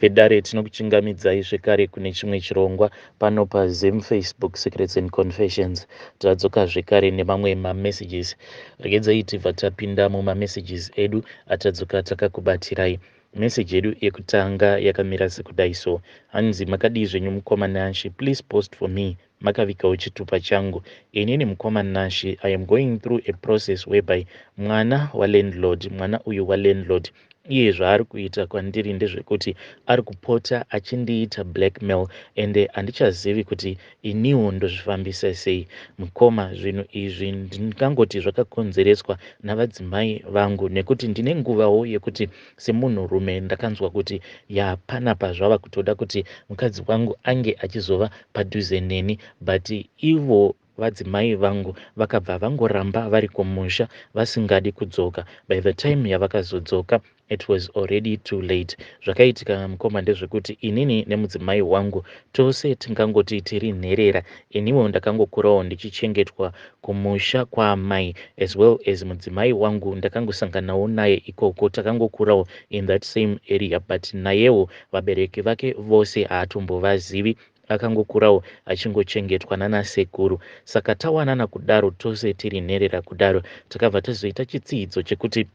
Vedare, tinokuchingamidzai zvekare kune chimwe chirongwa pano paZim Facebook Secrets and Confessions. Tadzoka zvekare nemamwe mamessages. Regedzai tibva tapinda mumamessages edu atadzoka takakubatirai. Message yedu yekutanga yakamira sekudai so. Hanzi, "Makadii zvenyu mukoma Nashi? Please post for me, makavigawo chitupa changu. Inini mukoma Nashi, I am going through a process whereby mwana walandlord, mwana uyu walandlord, iye zvaari kuita kwandiri ndezvekuti ari kupota achindiita blackmail, ende handichazivi kuti iniwo ndozvifambisa sei. Mukoma, zvinhu izvi ndingangoti zvakakonzereswa navadzimai vangu, nekuti ndine nguvawo yekuti semunhurume ndakanzwa kuti yapanapa zvava kutoda kuti mukadzi wangu ange achizova padhuze neni, but ivo vadzimai vangu vakabva vangoramba vari kumusha vasingadi kudzoka. By the time yavakazodzoka, it was already too late. Zvakaitika mukoma ndezvekuti inini nemudzimai wangu tose tingangoti tiri nherera. Iniwo ndakangokurawo ndichichengetwa kumusha kwaamai, as well as mudzimai wangu ndakangosanganawo naye ikoko. Takangokurawo in that same area, but nayewo vabereki vake vose haatombovazivi, akangokurawo achingochengetwa nanasekuru. Saka tawanana kudaro, tose tiri nherera kudaro, takabva tazoita chitsidzo chekuti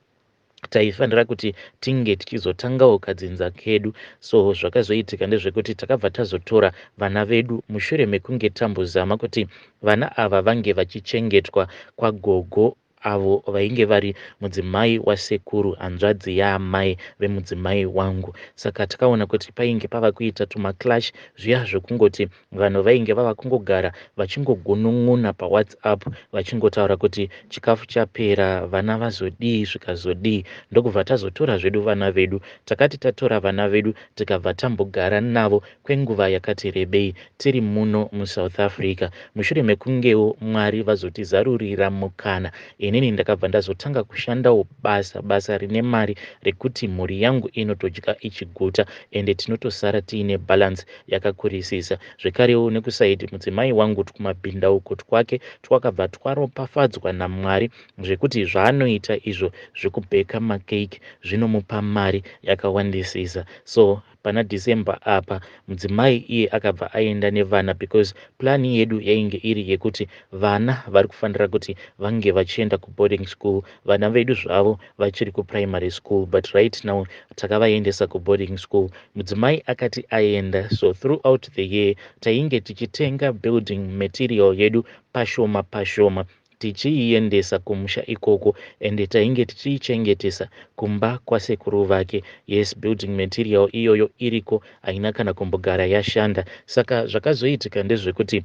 taifanira kuti tinge tichizotangawo kadzinza kedu. So zvakazoitika ndezvekuti takabva tazotora vana vedu mushure mekunge tambozama kuti vana ava vange vachichengetwa kwagogo, avo vainge vari mudzimai wasekuru, hanzvadzi yaamai vemudzimai wangu. Saka takaona kuti painge pava kuita tumaclash zviya zvekungoti vanhu vainge vava kungogara vachingogunun'una paWhatsApp, vachingotaura kuti chikafu chapera, vana vazodii, zvikazodii. Ndokubva tazotora zvedu vana vedu. Takati tatora vana vedu, tikabva tambogara navo kwenguva yakati rebei tiri muno muSouth Africa. Mushure mekungewo Mwari vazotizarurira mukana, inini ndakabva ndazotanga kushandawo basa, basa rine mari rekuti mhuri yangu inotodya ichiguta, ende tinotosara tiine balance yakakurisisa. Zvekarewo nekuside mudzimai wangu, kumabhindauko twake twakabva twaropafadzwa naMwari zvekuti zvaanoita izvo zvekubheka makeke zvinomupa mari yakawandisisa. So pana December apa, mudzimai iye akabva aenda nevana, because plan yedu yainge iri yekuti vana vari kufanira kuti vange vachienda kuboarding school. Vana vedu zvavo vachiri kuprimary school, but right now takavaendesa kuboarding school. Mudzimai akati aenda, so throughout the year tainge tichitenga building material yedu pashoma pashoma, tichiiendesa kumusha ikoko, ende tainge tichiichengetesa kumba kwasekuru vake. Yes, building material iyoyo iriko, haina kana kumbogara yashanda. Saka zvakazoitika ndezvekuti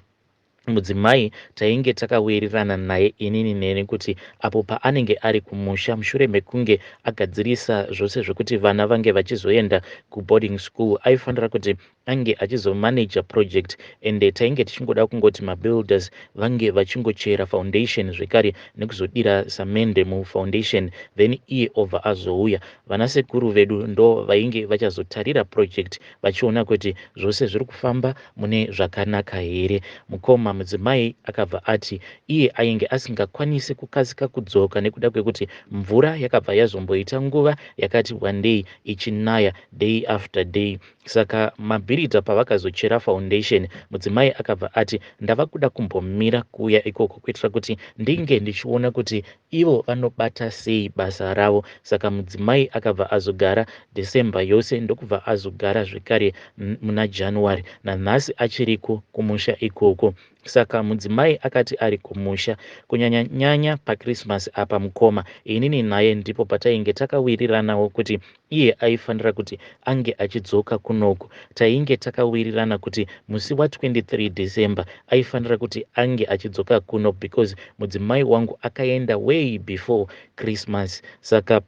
mudzimai tainge takawirirana naye inini neni kuti apo paanenge ari kumusha, mushure mekunge agadzirisa zvose zvekuti vana vange vachizoenda kuboarding school, aifanira kuti ange achizomanaja project. Ende tainge tichingoda kungoti mabuilders vange vachingochera foundation zvekare nekuzodira samende mufoundation, then iye obva azouya. Vanasekuru vedu ndo vainge vachazotarira project, vachiona kuti zvose zviri kufamba mune zvakanaka here. Mukoma, mudzimai akabva ati iye ainge asingakwanisi kukasika kudzoka nekuda kwekuti mvura yakabva yazomboita nguva yakati wandei ichinaya day after day. Saka mabhiridha pavakazochera foundation, mudzimai akabva ati ndava kuda kumbomira kuuya ikoko kuitira kuti ndinge ndichiona kuti ivo vanobata sei basa ravo. Saka mudzimai akabva azogara December yose, ndokubva azogara zvekare muna January. Nanhasi achiriko kumusha ikoko. Saka mudzimai akati ari kumusha, kunyanya nyanya paChristmas apa, mukoma, inini naye ndipo patainge takawiriranawo kuti iye aifanira kuti ange achidzoka kunoku. Tainge takawirirana kuti musi wa23 December aifanira kuti ange achidzoka kuno, because mudzimai wangu akaenda way before Christmas. Saka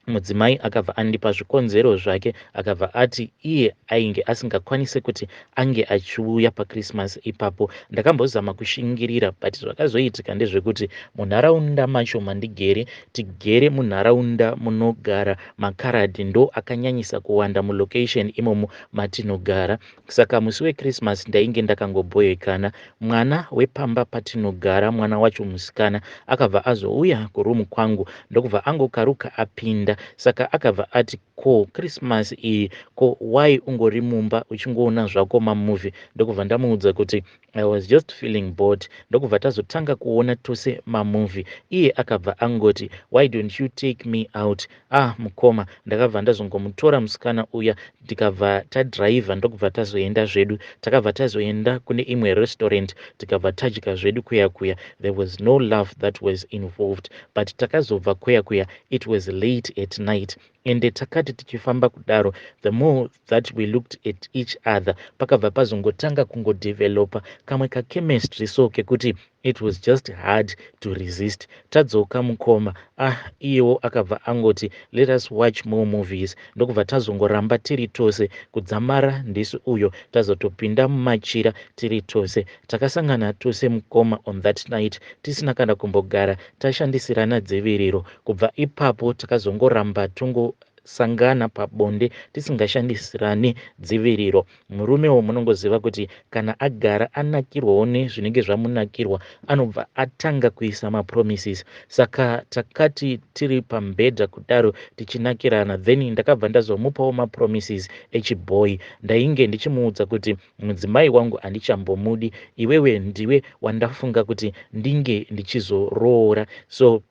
mudzimai akabva andipa zvikonzero zvake, akabva ati iye ainge asingakwanisi kuti ange achiuya paChristmas ipapo. Ndakambozama kushingirira, but zvakazoitika ndezvekuti munharaunda macho mandigere, tigere munharaunda munogara makaradhi, ndo akanyanyisa kuwanda mulocation imomo matinogara. Saka musi weChristmas ndainge ndakangobhoyekana. Mwana wepamba patinogara, mwana wacho musikana, akabva azouya kurumu kwangu, ndokubva angokaruka apinda. Saka akabva ati, "Ko Christmas iyi, ko why ungori mumba uchingoona zvako mamovie?" Ndokubva ndamuudza kuti I was just feeling bored. Ndokubva tazotanga kuona tose mamovie. Iye akabva angoti, "Why don't you take me out?" Ah mukoma, ndakabva ndazongomutora musikana uya, tikabva tadhiraivha, ndokubva tazoenda zvedu. Takabva tazoenda kune imwe restaurant, tikabva tadya zvedu kuya kuya. There was no love that was involved, but takazobva kuya kuya, it was late at night. Ende takati tichifamba kudaro, the more that we looked at each other, pakabva pazongotanga kungodevelopa kamwe kachemistry so kekuti it was just hard to resist. Tadzoka mukoma, ah, iyewo akabva angoti, "Let us watch more movies." Ndokubva tazongoramba tiri tose kudzamara ndisi uyo tazotopinda mumachira tiri tose. Takasangana tose mukoma on that night, tisina kana kumbogara tashandisirana dziviriro. Kubva ipapo takazongoramba tongosangana pabonde tisingashandisirani dziviriro. Murumewo munongoziva kuti kana agara anakirwawo nezvinenge zvamunakirwa, anobva atanga kuisa mapromises. Saka takati tiri pamubhedha kudaro tichinakirana, then ndakabva ndazomupawo mapromises echibhoyi. Ndainge ndichimuudza kuti mudzimai wangu handichambomudi, iwewe ndiwe wandafunga kuti ndinge ndichizoroora. So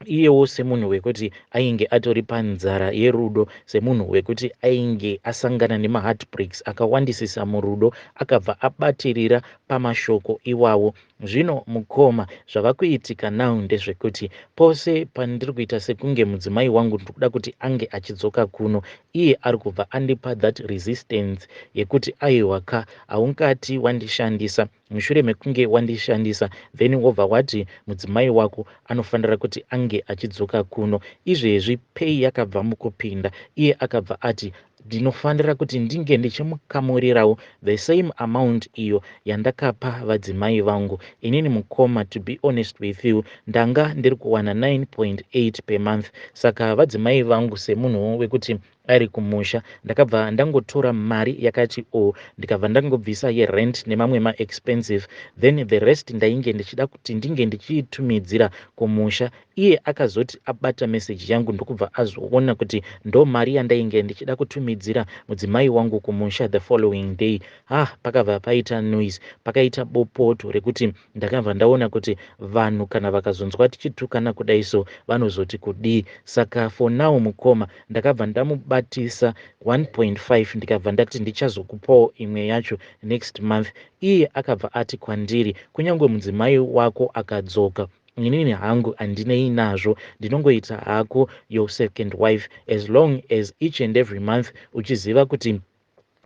iyewo semunhu wekuti ainge atori panzara yerudo, semunhu wekuti ainge asangana nemaheartbreaks akawandisisa murudo, akabva abatirira pamashoko iwawo. Zvino mukoma, zvava kuitika now ndezvekuti pose pandiri kuita sekunge mudzimai wangu ndiri kuda kuti ange achidzoka kuno, iye ari kubva andipa that resistance yekuti aiwa ka, haungati wandishandisa, mushure mekunge wandishandisa then wobva wati mudzimai wako anofanira kuti ange achidzoka kuno. Izvezvi pay yakabva mukupinda, iye akabva ati ndinofanira kuti ndinge ndichimukamurirawo the same amount iyo yandakapa vadzimai vangu. Inini mukoma, to be honest with you, ndanga ndiri kuwana 9.8 per month. Saka vadzimai vangu, semunhu wekuti ari kumusha, ndakabva ndangotora mari yakati o, ndikabva ndangobvisa yerent nemamwe maexpensive, then the rest ndainge ndichida kuti ndinge ndichiitumidzira kumusha. Iye akazoti abata meseji yangu, ndokubva azoona kuti ndo mari yandainge ndichida kutumidzira mudzimai wangu kumusha. The following day, ah, pakabva paita noise, pakaita bopoto rekuti ndakabva ndaona kuti vanhu kana vakazonzwa tichitukana kudai so vanozoti kudii? Saka for now mukoma, ndakabva ndamubatisa 1.5, ndikabva ndati ndichazokupawo imwe yacho next month. Iye akabva ati kwandiri, kunyange mudzimai wako akadzoka, inini hangu handinei nazvo, ndinongoita hako your second wife as long as each and every month uchiziva kuti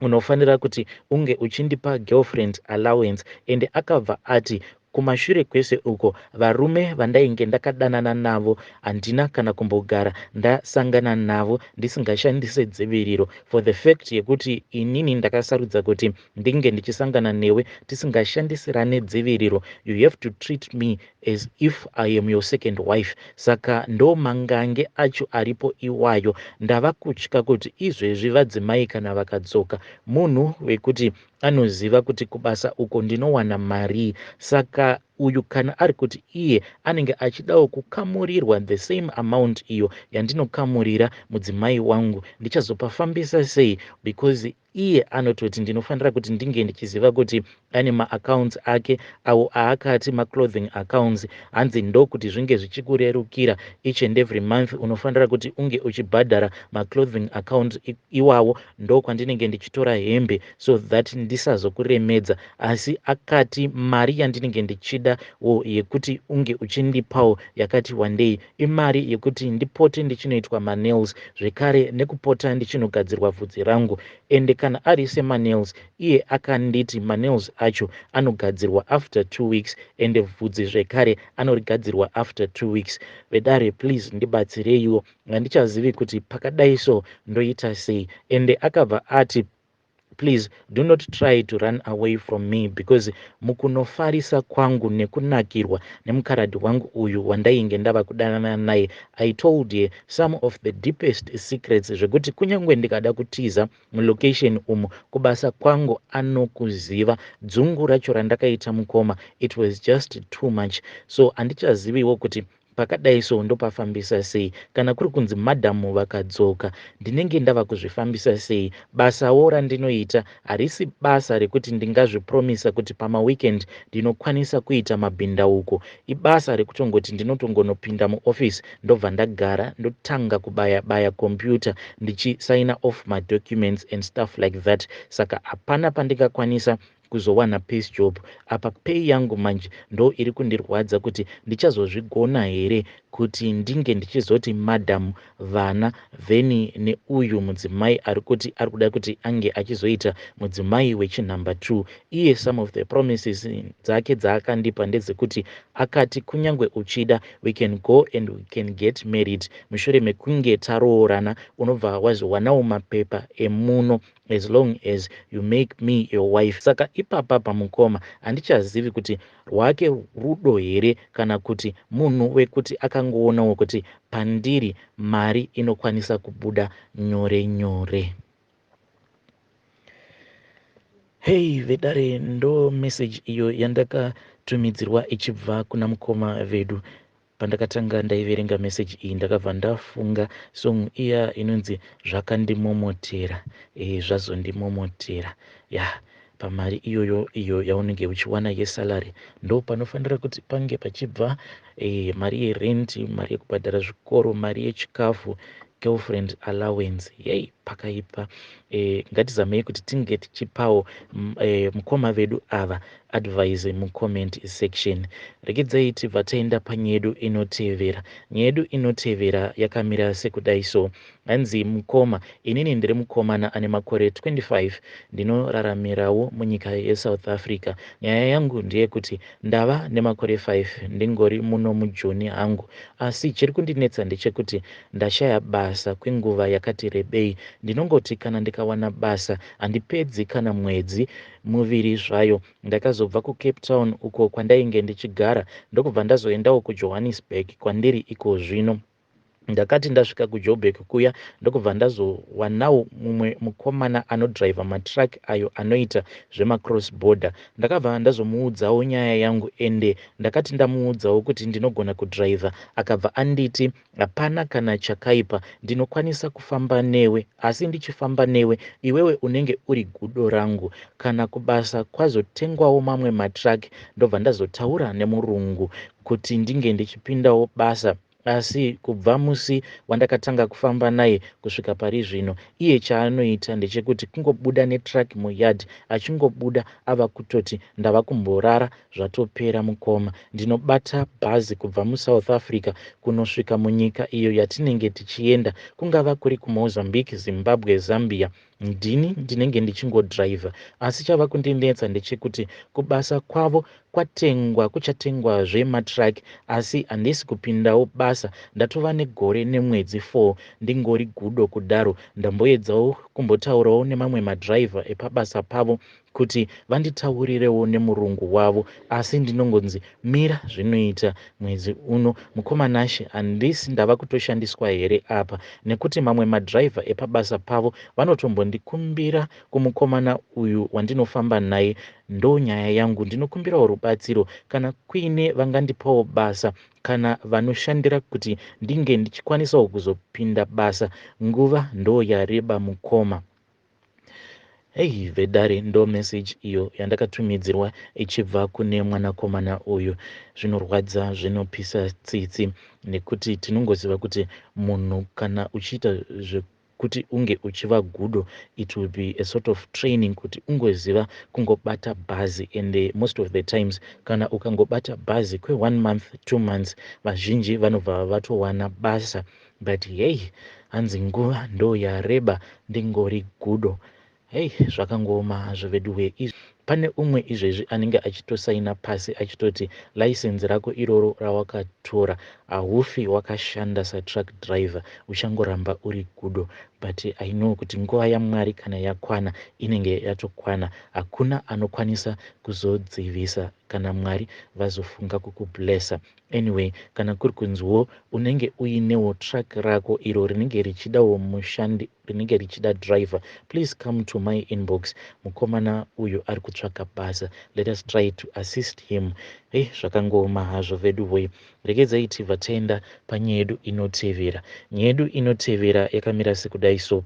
unofanira kuti unge uchindipa girlfriend allowance. Ende akabva ati kumashure kwese uko varume vandainge ndakadanana navo, handina kana kumbogara ndasangana navo ndisingashandise dziviriro. For the fact yekuti inini ndakasarudza kuti ndinge ndichisangana newe tisingashandisirane dziviriro, you have to treat me as if I am your second wife. Saka ndo mangange acho aripo iwayo. Ndava kutya kuti izvezvi vadzimai kana vakadzoka, munhu wekuti anoziva kuti kubasa uko ndinowana mari, saka uyu kana ari kuti iye anenge achidawo kukamurirwa the same amount iyo yandinokamurira mudzimai wangu, ndichazopafambisa sei? Because iye anototi ndinofanira kuti ndinge ndichiziva kuti ane maaccounts ake awo aakati maclothing accounts. Hanzi ndokuti zvinge zvichikurerukira, each and every month unofanira kuti unge uchibhadhara maclothing account iwawo, ndokwandinenge ndichitora hembe so that ndisazokuremedza. Asi akati mari yandinenge ndichidawo yekuti unge uchindipawo yakati wandei imari yekuti ndipote ndichinoitwa manails, zvekare nekupota ndichinogadzirwa bvudzi rangu. Ende kana ari semanails, iye akanditi manails acho anogadzirwa after 2 weeks, ende bvudzi zvekare anorigadzirwa after 2 weeks. Vedare, please ndibatsireiwo, handichazivi kuti pakadai so ndoita sei. Ende akabva ati, "Please do not try to run away from me, because mukunofarisa kwangu nekunakirwa nemukaradhi wangu uyu wandainge ndava kudanana naye, I told ye some of the deepest secrets zvekuti kunyange ndikada kutiza mulocation umu, kubasa kwangu anokuziva. Dzungu racho randakaita mukoma, it was just too much. So handichaziviwo kuti Pakadai so ndopafambisa sei? Kana kuri kunzi madhamu vakadzoka, ndinenge ndava kuzvifambisa sei? Basawo randinoita harisi basa rekuti ndingazvipromisa kuti pamaweekend ndinokwanisa kuita mabhindauko. Ibasa rekutongoti ndinotongonopinda muoffice ndobva ndagara ndotanga kubaya baya computer ndichisaina off madocuments and stuff like that. Saka hapana pandingakwanisa kuzowana piece job apa. Pay yangu manje ndo iri kundirwadza kuti ndichazozvigona here kuti ndinge ndichizoti madam, vana, then neuyu mudzimai ari kuti ari kuda kuti ange achizoita mudzimai wechinumber 2. Iye some of the promises dzake dzaakandipa ndedzekuti akati kunyange uchida, we can go and we can get married. Mushure mekunge taroorana, unobva wazowanawo mapepa emuno as long as you make me your wife. Saka ipapa pamukoma handichazivi kuti rwake rudo here kana kuti munhu wekuti akangoonawo kuti pandiri mari inokwanisa kubuda nyore nyore. Hei vedare, ndo meseji iyo yandakatumidzirwa ichibva kuna mukoma vedu. Pandakatanga ndaiverenga meseji iyi, ndakabva ndafunga song iya inonzi "Zvakandimomotera". Zvazondimomotera ya pamari iyoyo iyo yaunenge uchiwana yesalary, ndo panofanira kuti pange pachibva mari yerent, mari yekubhadhara zvikoro, mari yechikafu, girlfriend allowance. Yei, pakaipa. Ngatizamei kuti tinge tichipawo mukoma vedu ava advice mucomment section. Regedzai tibva taenda panyaya yedu inotevera. Nyaya yedu inotevera yakamira sekudai so. Hanzi, "Mukoma, inini ndiri mukomana ane makore 25, ndinoraramirawo munyika yeSouth Africa. Nyaya yangu ndeyekuti ndava nemakore 5 ndingori muno mujoni hangu, asi chiri kundinetsa ndechekuti ndashaya basa kwenguva yakati rebei. Ndinongoti kana ndikawana basa, handipedzi kana mwedzi muviri zvayo. Ndakazobva kuCape Town uko kwandainge ndichigara, ndokubva ndazoendawo kuJohannesburg kwandiri iko zvino. Ndakati ndasvika kuJoburg kuya, ndokubva ndazowanawo mumwe mukomana anodhiraivha matruck ayo anoita zvemacross border. Ndakabva ndazomuudzawo nyaya yangu, ende ndakati ndamuudzawo kuti ndinogona kudhiraivha, akabva anditi hapana kana chakaipa, ndinokwanisa kufamba newe, asi ndichifamba newe iwewe unenge uri gudo rangu. Kana kubasa kwazotengwawo mamwe matruck, ndobva ndazotaura nemurungu kuti ndinge ndichipindawo basa. Asi kubva musi wandakatanga kufamba naye kusvika pari zvino, iye chaanoita ndechekuti kungobuda netruck muyard, achingobuda ava kutoti ndava kumborara, zvatopera. Mukoma, ndinobata bhazi kubva muSouth Africa kunosvika munyika iyo yatinenge tichienda, kungava kuri kuMozambique, Zimbabwe, Zambia, ndini ndinenge ndichingodhiraivha. Asi chava kundinetsa ndechekuti kubasa kwavo kwatengwa, kuchatengwazve matruck, asi handisi kupindawo basa. Ndatova negore nemwedzi 4 ndingori gudo kudaro. Ndamboedzawo kumbotaurawo nemamwe madhiraivha epabasa pavo kuti vanditaurirewo nemurungu wavo, asi ndinongonzi mira, zvinoita mwedzi uno. Mukoma Nashe, handisi ndava kutoshandiswa here apa? Nekuti mamwe madhiraivha epabasa pavo vanotombondikumbira kumukomana uyu wandinofamba naye. Ndo nyaya yangu, ndinokumbirawo rubatsiro kana kuine vangandipawo basa kana vanoshandira kuti ndinge ndichikwanisawo kuzopinda basa. Nguva ndo yareba, mukoma." Hei vedare, ndo meseji iyo yandakatumidzirwa ichibva kune mwanakomana uyu. Zvinorwadza, zvinopisa tsitsi, nekuti tinongoziva kuti munhu kana uchiita zvekuti unge uchiva gudo, it will be a sort of training kuti ungoziva kungobata bhazi. And most of the times kana ukangobata bhazi kwe1 month, 2 months, vazhinji vanobva vatowana basa. But hei, hanzi nguva ndo yareba ndingori gudo. Hei, zvakangooma hazvo veduwe. Pane umwe izvezvi anenge achitosaina pasi achitoti license rako iroro rawakatora, haufi wakashanda satruck driver, uchangoramba uri gudo. But I know kuti nguva yaMwari kana yakwana, inenge yatokwana, hakuna anokwanisa kuzodzivisa kana Mwari vazofunga kukublessa. Anyway, kana kuri kunziwo unenge uinewo truck rako iro rinenge richidawo mushandi, rinenge richida driver, please come to my inbox. Mukomana uyu ari kutsvaka basa, let us try to assist him. Hei, zvakangooma hazvo vedu. Regedzai tibva taenda panyaya yedu inotevera. Nyaya yedu inotevera yakamira sekudai so.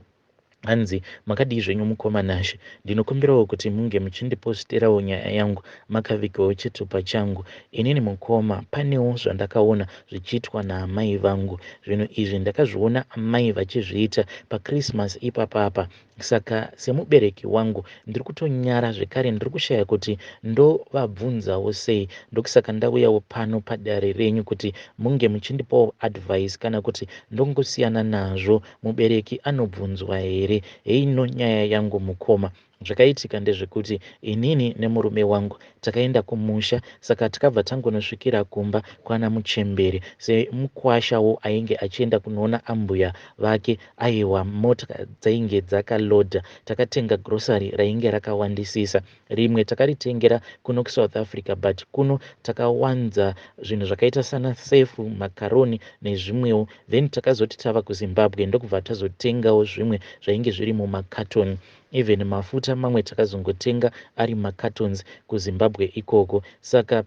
Hanzi makadii zvenyu mukoma Nashe, ndinokumbirawo kuti munge muchindiposterawo nyaya yangu makavigawo chitupa changu. Inini mukoma panewo zvandakaona zvichiitwa naamai vangu. Zvinhu izvi ndakazviona amai vachizviita paChristmas ipapapa. Saka semubereki wangu ndiri kutonyara zvekare ndiri kushaya kuti ndovabvunzawo sei. Ndokusaka ndauyawo pano padare renyu kuti munge muchindipawo advice kana kuti ndongosiyana nazvo. Mubereki anobvunzwa here? Heino nyaya yangu mukoma. Zvakaitika ndezvekuti inini nemurume wangu takaenda kumusha saka takabva tangonosvikira kumba kwana muchembere semukwashawo ainge achienda kunoona ambuya vake aiwa mota dzainge dzakaloader takatenga grocery rainge rakawandisisa rimwe takaritengera kuno kuSouth Africa but kuno takawanza zvinhu zvakaita sana sefu makaroni nezvimwewo then takazoti tava kuZimbabwe ndokubva tazotengawo zvimwe zvainge zviri mumakatoni even mafuta mamwe takazongotenga ari macartons kuZimbabwe ikoko saka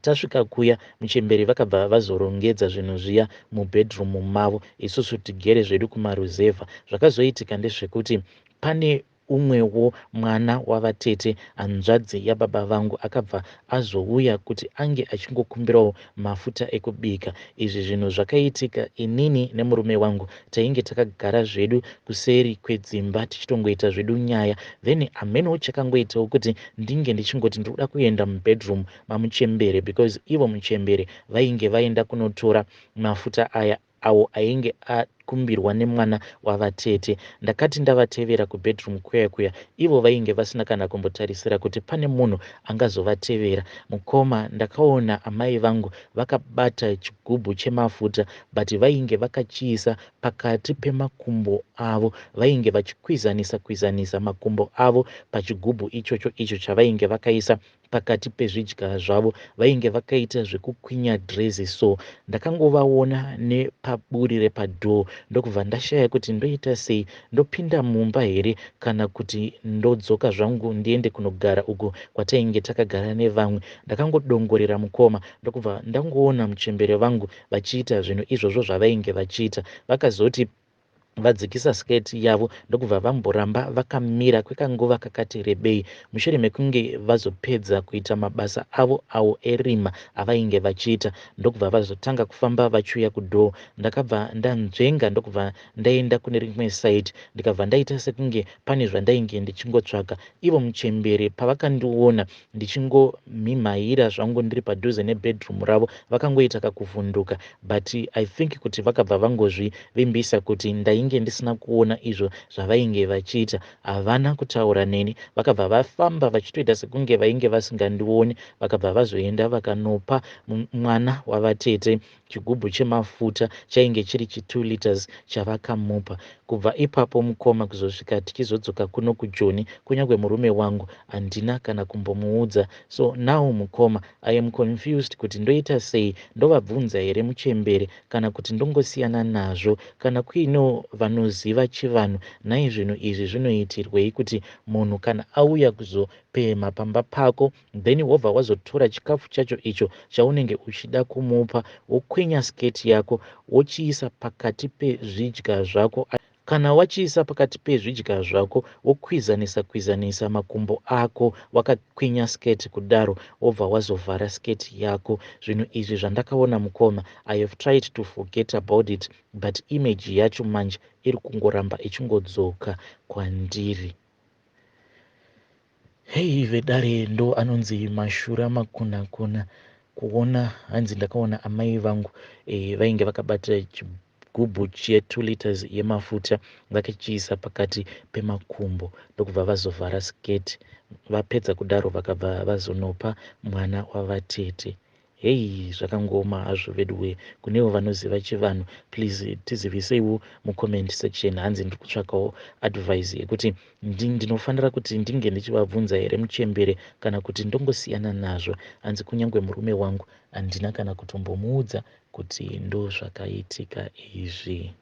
tasvika kuya muchemberi vakabva vazorongedza zvinhu zviya mubedroom mavo isusu tigere zvedu kumaruzevha zvakazoitika ndezvekuti pane umwewo mwana wavatete hanzvadzi yababa vangu akabva azouya kuti ange achingokumbirawo mafuta ekubika izvi zvinhu zvakaitika inini nemurume wangu tainge takagara zvedu kuseri kwedzimba tichitongoita zvedu nyaya then hamenowo chakangoitawo kuti ndinge ndichingoti ndiri kuda kuenda mubedroom mamuchembere because ivo muchembere vainge vaenda kunotora mafuta aya awo ainge akumbirwa nemwana wavatete. Ndakati ndavatevera kubedroom kuya kuya ivo vainge vasina kana kumbotarisira kuti pane munhu angazovatevera. Mukoma ndakaona amai vangu vakabata chigubhu chemafuta but vainge vakachiisa pakati pemakumbo avo. Vainge vachikwizanisa kwizanisa makumbo avo pachigubhu ichocho icho chavainge vakaisa pakati pezvidya zvavo vainge vakaita zvekukwinya dhirezi so ndakangovaona nepaburi repadoor ndokubva ndashaya kuti ndoita sei ndopinda mumba here kana kuti ndodzoka zvangu ndiende kunogara uko kwatainge takagara nevamwe ndakangodongorera mukoma ndokubva ndangoona muchembere vangu vachiita zvinhu izvozvo zvavainge vachiita vakazoti vadzikisa skirt yavo ndokubva vamboramba vakamira kwekanguva kakati rebei mushure mekunge vazopedza kuita mabasa avo awo erima avainge vachiita ndokubva vazotanga kufamba vachiuya kudoor ndakabva ndanzvenga ndokubva ndaenda kune rimwe side ndikabva ndaita sekunge pane zvandainge ndichingotsvaga ivo muchembere pavakandiona ndichingomhimhaira zvangu ndiri padhuze nebedroom ravo vakangoita kakuvhunduka but I think kuti vakabva vangozvivimbisa kuti ndainge ndisina kuona izvo zvavainge vachiita havana kutaura neni vakabva vafamba vachitoita sekunge vainge vasingandioni vakabva vazoenda vakanopa mwana wavatete chigubhu chemafuta chainge chiri chi2 liters chavakamupa kubva ipapo mukoma kuzosvika tichizodzoka kuno kujoni kunyange murume wangu handina kana kumbomuudza so now mukoma I am confused kuti ndoita sei ndovabvunza here muchembere kana kuti ndongosiyana nazvo kana kuinewo vanoziva chivanhu nhai zvinhu izvi zvinoitirwei kuti munhu kana auya kuzopemha pamba pako then wobva wazotora chikafu chacho icho chaunenge uchida kumupa wokwinya sketi yako wochiisa pakati pezvidya zvako kana wachiisa pakati pezvidya zvako wokwizanisa kwizanisa makumbo ako wakakwinya sketi kudaro wobva wazovhara sketi yako zvinhu izvi zvandakaona mukoma I have tried to forget about it but image yacho manje iri kungoramba ichingodzoka kwandiri hei vedare ndo anonzi mashura makunakuna kuona hanzi ndakaona amai vangu e, vainge vakabata chigubhu che2 liters yemafuta vakachiisa pakati pemakumbo ndokubva vazovhara sketi vapedza kudaro vakabva vazonopa mwana wavatete hei zvakangooma hazvo veduwe kunevo vanoziva chivanhu please tiziviseiwo mucomment section hanzi ndiri kutsvakawo advice yekuti ndinofanira kuti ndinge ndichivabvunza here muchembere kana kuti ndongosiyana nazvo hanzi kunyange murume wangu handina kana kutombomuudza kuti ndo zvakaitika izvi.